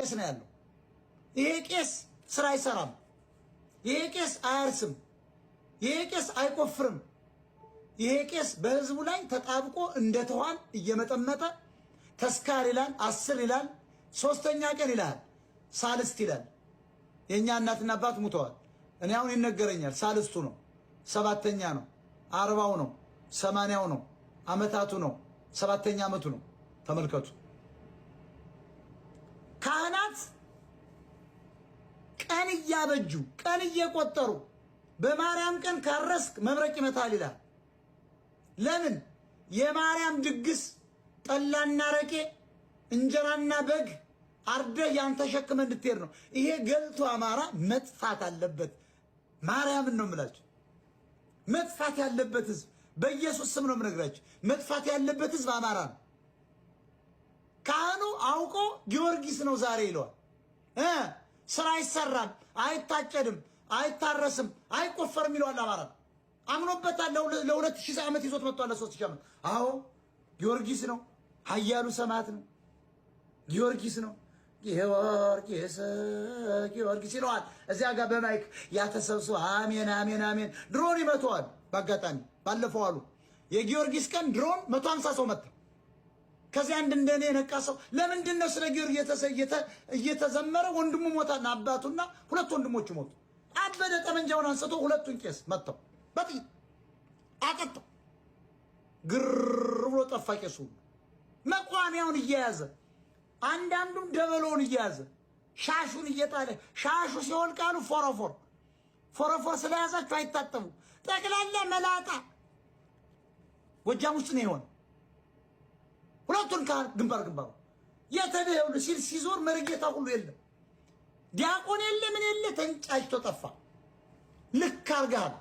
ቄስ ነው ያለው። ይሄ ቄስ ስራ አይሰራም። ይሄ ቄስ አያርስም። ይሄ ቄስ አይቆፍርም። ይሄ ቄስ በህዝቡ ላይ ተጣብቆ እንደ ትኋን እየመጠመጠ ተስካር ይላል፣ 10 ይላል፣ ሶስተኛ ቀን ይላል፣ ሳልስት ይላል። የእኛ እናትና አባት ሙተዋል። እኔ አሁን ይነገረኛል። ሳልስቱ ነው፣ ሰባተኛ ነው፣ 40ው ነው፣ 80ው ነው፣ አመታቱ ነው፣ ሰባተኛ አመቱ ነው። ተመልከቱ። ካህናት ቀን እያበጁ ቀን እየቆጠሩ በማርያም ቀን ካረስክ መብረቅ ይመታል ይላል። ለምን? የማርያም ድግስ ጠላና ረቄ እንጀራና በግ አርደህ ያን ተሸክመ እንድትሄድ ነው። ይሄ ገልቶ አማራ መጥፋት አለበት። ማርያምን ነው የምላችሁ። መጥፋት ያለበት ህዝብ በኢየሱስ ስም ነው የምነግራችሁ። መጥፋት ያለበት ህዝብ አማራ ነው። ካህኑ አውቆ ጊዮርጊስ ነው ዛሬ ይለዋል። ስራ አይሰራም፣ አይታጨድም፣ አይታረስም፣ አይቆፈርም ይለዋል። አማራ አምኖበታል። ለ2000 ዓመት ይዞት መጥቷል። ለ3000 ዓመት። አዎ ጊዮርጊስ ነው፣ ኃያሉ ሰማዕት ነው። ጊዮርጊስ ነው። ጊዮርጊስ ጊዮርጊስ ይለዋል። እዚያ ጋር በ mic ያተሰብስበ አሜን አሜን አሜን። ድሮን ይመተዋል። በአጋጣሚ ባለፈው አሉ የጊዮርጊስ ቀን ድሮን 150 ሰው መታ። ከዚያ አንድ እንደኔ የነቃ ሰው ለምንድን ነው ስለ ጊዮርጊስ እየተዘመረ ወንድሙ ሞታና አባቱና ሁለት ወንድሞቹ ሞቱ። አበደ። ጠመንጃውን አንስቶ ሁለቱን ቄስ መታው በጥይት አቀጣው። ግር ብሎ ጠፋ ቄሱ መቋሚያውን እየያዘ አንዳንዱም ደበሎውን እየያዘ ሻሹን እየጣለ ሻሹ ሲወልቅ አሉ ፎረፎር ፎረፎር ስለያዛችሁ አይታጠቡ። ጠቅላላ መላጣ ጎጃም ውስጥ ነው የሆነ። ሁለቱን ካህን ግንባር ግንባሩ የተደው ሲል ሲዞር መርጌታ ሁሉ የለም፣ ዲያቆን የለ፣ ምን የለ፣ ተንጫጭቶ ጠፋ። ልክ አድርገሃል።